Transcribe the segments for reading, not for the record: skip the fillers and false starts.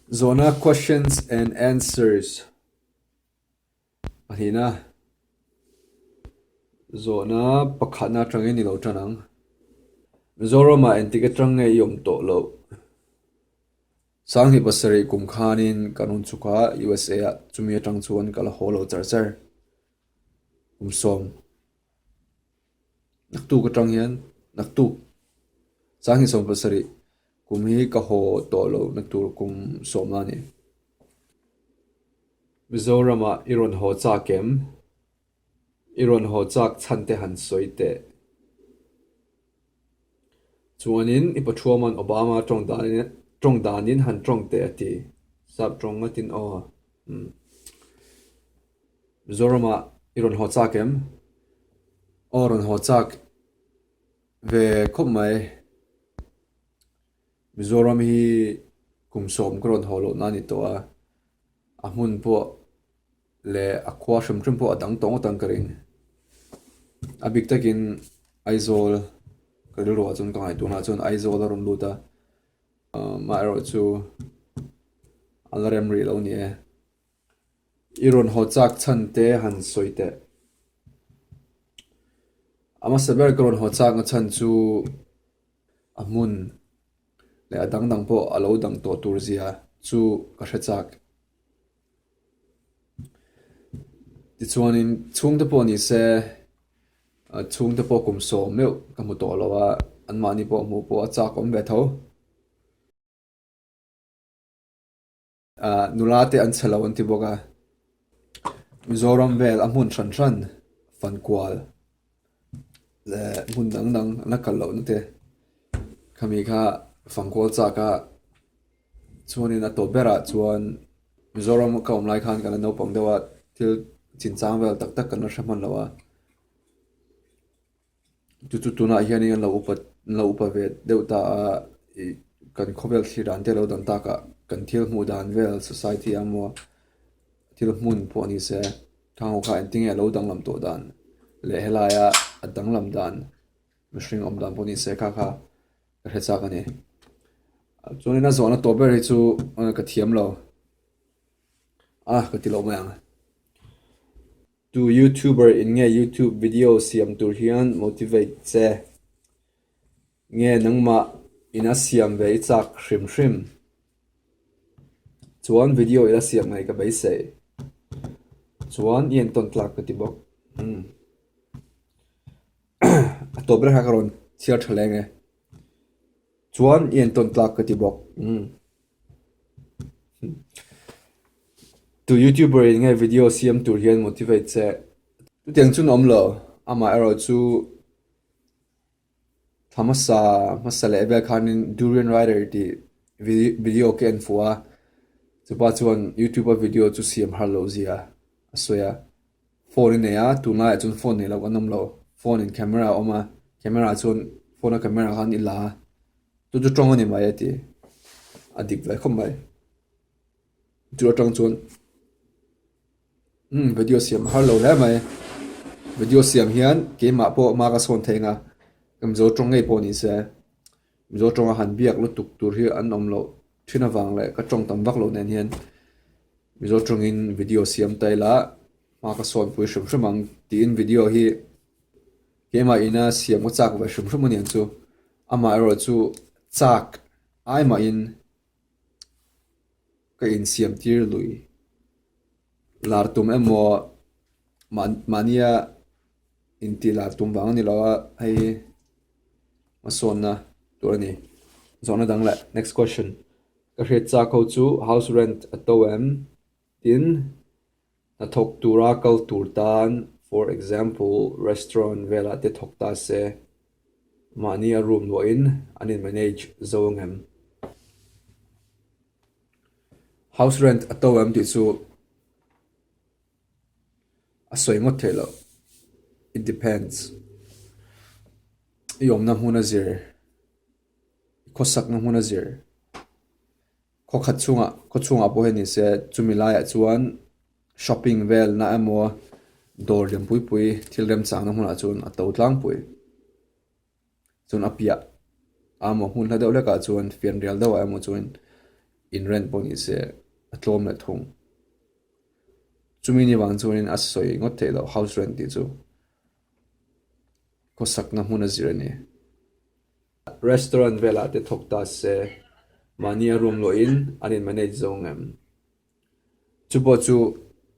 Zawhna Questions and Answers Pahnihna Zawhna pakhatna atangin i lo tan ang. Mizoramah engtik atang nge i awm tawh loh? Sanghnih pasarih kum khanin kan rawn chhuk a, USA ah chumi atang chuan ka la haw lo char char. Kum sawm. Naktuk atang hian naktuk Sanghnih 70 kum hi ka haw tawh loh na tur kum sawmna a ni. Mizoramah i rawn haw chak em? I rawn haw chak chhan te han sawi teh. Chuanin i Pathuaman Obama tawng danin tawng danin han tawng teh a ti. Sap tawng ngatin aw. Umm. Mizoramah i rawn haw chak em? Aw rawn haw chak ve khawp mai. Mizoram hi kum sawm ka rawn haw loh na a ni tawh a, a hmun pawh leh a khua hrim hrim pawh a dang tawh ngawt ang ka ring. A bik takin Aizawl ka rilruah chuan ka ngaihtuahna chuan Aizawl a rawn lut a, amaherawhchu a la rem rih lo ni e. I rawn haw chak chhan te han sawi teh. A hmasa ber ka rawn haw chakna chhan chu a hmun leh a dang dang pawh a lo dang tawh tur zia chu ka hre chak. Tichuanin chhungte pawh ni se chhungte pawh kum sawm meuh ka hmu tawh lo a, anmahni pawh hmuh pawh a chak awm ve tho. Ah nula te an chhe lo an ti bawk a, Mizoram vel a hmun hran hran fankual leh hmun dang dang an la kal lohna te khami kha fangkual chak a chuanin a tawp berah chuan Mizoram ka awm lai khan kan la naupang deuh a thil chinchang vel tak tak kan la hre hman lo a. Chu chu tunah hianin an lo upa an lo upa ve deuh ta a ih kan khawvel thlir dan te a lo dan takah kan thil hmuh dan vel society a maw thil hmun pawh ni se khang ho kha engtin nge a lo danglam tawh dan leh helaia a danglam dan mihring awm dan pawh ni se kha kha ka hre chak a ni. Chuanin a zawhna tawh ber hi chu ka thiam lo a ka ti loh mai ang. Tu youtuber in nge youtube video siam tur hian motivate che? Nge nangmah ina siam ve i chak hrim hrim? Chuan video ila siam ngei ka beisei. Chuan i entawn tlak ka ti bawk. Umm. A tawp reng kha ka rawn chhiar tha leng e. Chuan i entawn tlak ka ti bawk. Umm. Tu youtuber in nge video siam tur hian motivate che? Chutiang chu an awm lo, amah erawh chu thla hmasa hmasa leh vel khanin Durian Rider tih video ka en fuh a, chupa chuan youtube a video chu siam har loh zia a sawi a, phone a nei a, tunlaiah chuan phone nei lo kan awm lo, phone in camera a awm a, camera chuan phone a camera khan i la a. Chu chu tawng a ni mai a ti. A dik ve khawp mai. Chu atang chuan umm video siam a har lo hle mai. Video siam hian keimah pawh hma ka sawn thei ang a, ka Mizo tawng ngei pawh ni se, Mizo tawnga han biak lutuk tur hi an awm loh thin avang leh ka tawng tam vak loh nen hian Mizo tawngin video siam ta ila hma ka sawn pui hrim hrim ang tiin video hi Keimah ina siam ka chak ve hrim hrim a niang chu. Amah erawh chu chak ai mahin ka insiam tir lui. Lar tum emaw mahnia intih lar tum vang a ni lo a, hei hmasawnna tur a ni. Zawhna dang leh next question. Ka hriat chak ho chu house rent a to em? Tin. Hnathawk tura kal tur tan, for example, restaurant velah te thawk ta se, mahni a room luahin an in manage zo ang em? House rent a to em tih chu a sawi ngawt theih loh, it depends. I awmna hmun a zir, i khawsakna hmun a zir. Khaw khat chhungah khaw chhungah pawh hian ni se chumi laiah chuan shopping vel na emaw dawr lian pui pui thil remchangna hmunah chuan a to tlangpui chuan a piah a emaw hmun hla deuh hlekah chuan fianrial deuhah emaw chuan. In rent pawh ni se a tlawm leh thung. Chumi ni vang chuanin a sawi ngawt theih loh house rent tih chu khawsakna hmun a zir a ni. Restaurant velah te thawk ta se mahni a room luahin an in manage zo ngem. Chu pawh chu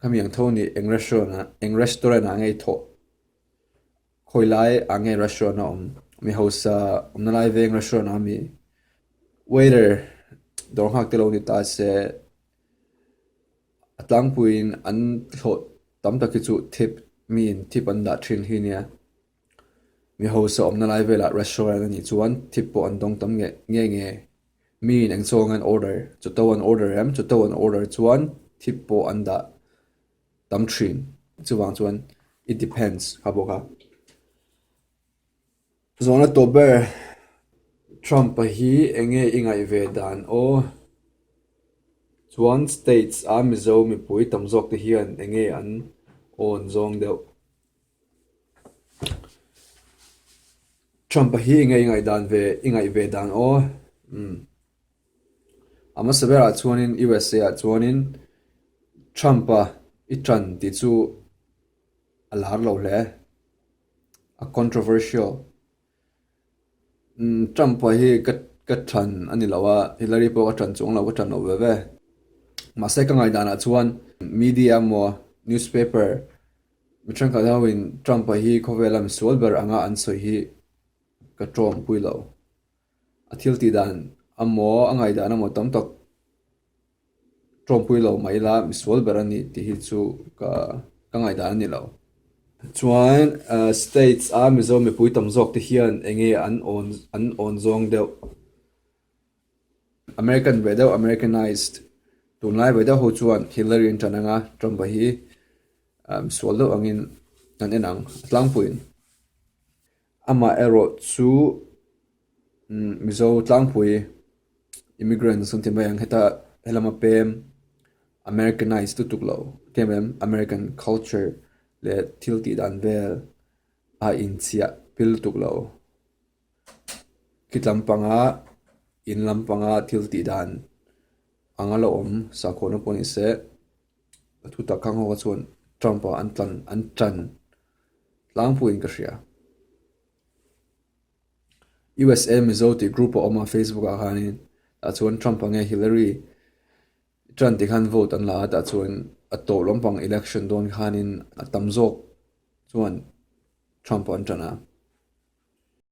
khami ang tho ni eng restaurant ah eng restaurant ah nge i thawh khawi lai ah nge restaurant a awm mi hausa awmna lai veng restaurant ah mi waiter dawr nghak te lo ni ta se a tlangpuiin an hlawh tam tak hi chu tip miin tip an dah thin hi nia mi hausa awmna lai velah restaurant a nih chuan tip pawh an dawng tam nge nge nge. Miin eng chuang an order, chaw an order em, chaw an order chuan tip pawh an dah tam thin. Chuvang chuan it depends kha bawk a. Zawhna tawp ber, Trump-a hi enge i ngaih ve dan aw? Chuan States a Mizo mipui tam zawk te hian enge an awn zawng deuh? Trump-a hi enge i ngaihdan ve i ngaih ve dan aw? Umm. A hmasa berah chuanin USA ah chuanin Trump-a i ṭan tih chu a lar lo hle. A controversial. Umm Trump-a hi ka ka ṭan a ni lo a, Hillary pawh ka ṭan chuang lo ka ṭan lo ve ve. Mahse ka ngaihdanah chuan media emaw newspaper Mi thenkhat hoin Trump-a hi khawvela misual ber anga an sawi hi ka tawngpui lo. A thil tih dan amaw, a ngaihdan amaw tam tak tawngpui lo mah ila misual ber a ni tih hi chu ka ka ngaihdan a ni lo. Chuan States a Mizo mipui tam zawk te hian enge an awn an awn zawng deuh. American ve deuh, Americanized, tunlai ve deuh ho chuan Hillary an ṭan ang a, Trump-a hi sual deuh angin an en ang a tlangpuiin. Amah erawh chu Mizo tlangpui immigrants an ti mai ang heta helama pem Americanized lutuk lo tlem em American culture leh thil tih dan vel a inchiah pil lutuk lo. Khi lampanga in lampanga thil tih dan anga la awm sakhaw pawh ni se a thu tak khang ho kha chuan Trump ah an tlan an tan tlangpuiin ka hria. USA Mizo tih group a awm a Facebook ah khanin tah chuan Trump ah nge Hillary tan tih khan vote an la a tah chuan a tawh lampang election dawn khanin a tam zawk chuan Trump an tan a.